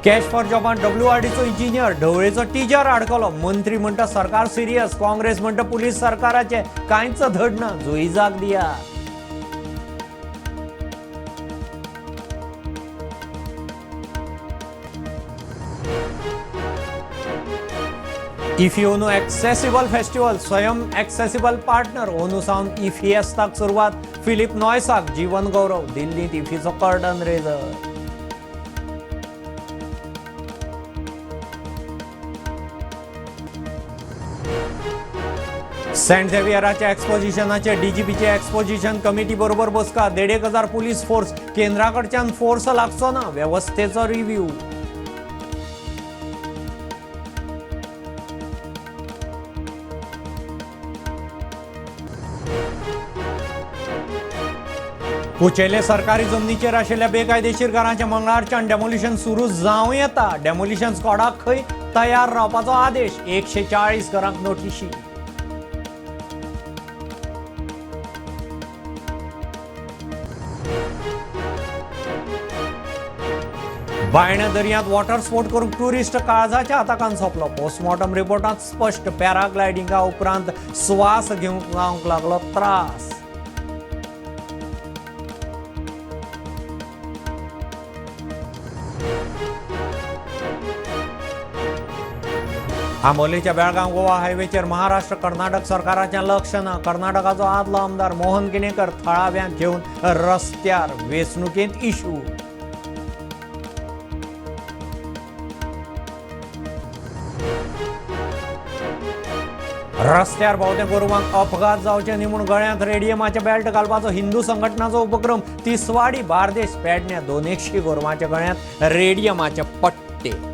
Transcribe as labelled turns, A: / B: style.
A: Cash for जॉबान डब्ल्यूआरडीचो engineer, ढवळेचो टिचर आडकलो. मंत्री म्हणटा सरकार सिरियस, काँग्रेस म्हणटा पुलीस सरकाराचे कांयच धड ना. जुईजाक दिया. इफी ओनू accessible festival, Swayam accessible partner. ओनू सावन इफिएस्ताक सुरवात. फिलीप नॉयसाक जीवन गौरव. दिल्लींत इफीचो कर्टन रेजर. सेंट झेवियराच्या एक्सपोजिशनाचे डीजीपीचे एक्सपोजिशन कमिटी बरोबर बसका. 1,500 पुलीस फोर्स, केंद्राकडच्यान फोर्स लागचो ना, वेवस्थेचो रिव्ह्यू. कुचेले सरकारी जमनीचेर आशिल्ल्या बेकायदेशीर घरांचे मंगळारच्यान डेमोलिशन सुरू जावं येता. डेमोलिशन स्कॉडाक खंय तयार रावपाचो आदेश. 140 घरांक नोटिशी. बायणा दर्यांत वॉटर स्पोर्ट करूंक ट्युरिस्ट काळजाच्या आताकान सोंपलो. पोस्टमॉर्टम रिपोर्टांत स्पश्ट, पॅराग्लायडिंगा उपरांत स्वास घेवंक जावंक लागलो त्रास. आंबोलीच्या बेळगांव गोवा हायवेचेर महाराष्ट्र कर्नाटक सरकाराचें लक्ष ना. कर्नाटकाचो आदलो आमदार मोहन किणेकर थळाव्यांक घेवन रस्त्यार, वेंचणुकेंत इशू. रस्त्यार भोंवत्या गोरवांक अपघात जावचे न्ही म्हूण गळ्यांत रेडियमाचे बेल्ट घालपाचो हिंदू संघटनाचो उपक्रम. तिसवाडी, बार्देश, पेडण्या 200 गोरवांच्या गळ्यांत रेडियमाचे पट्टे.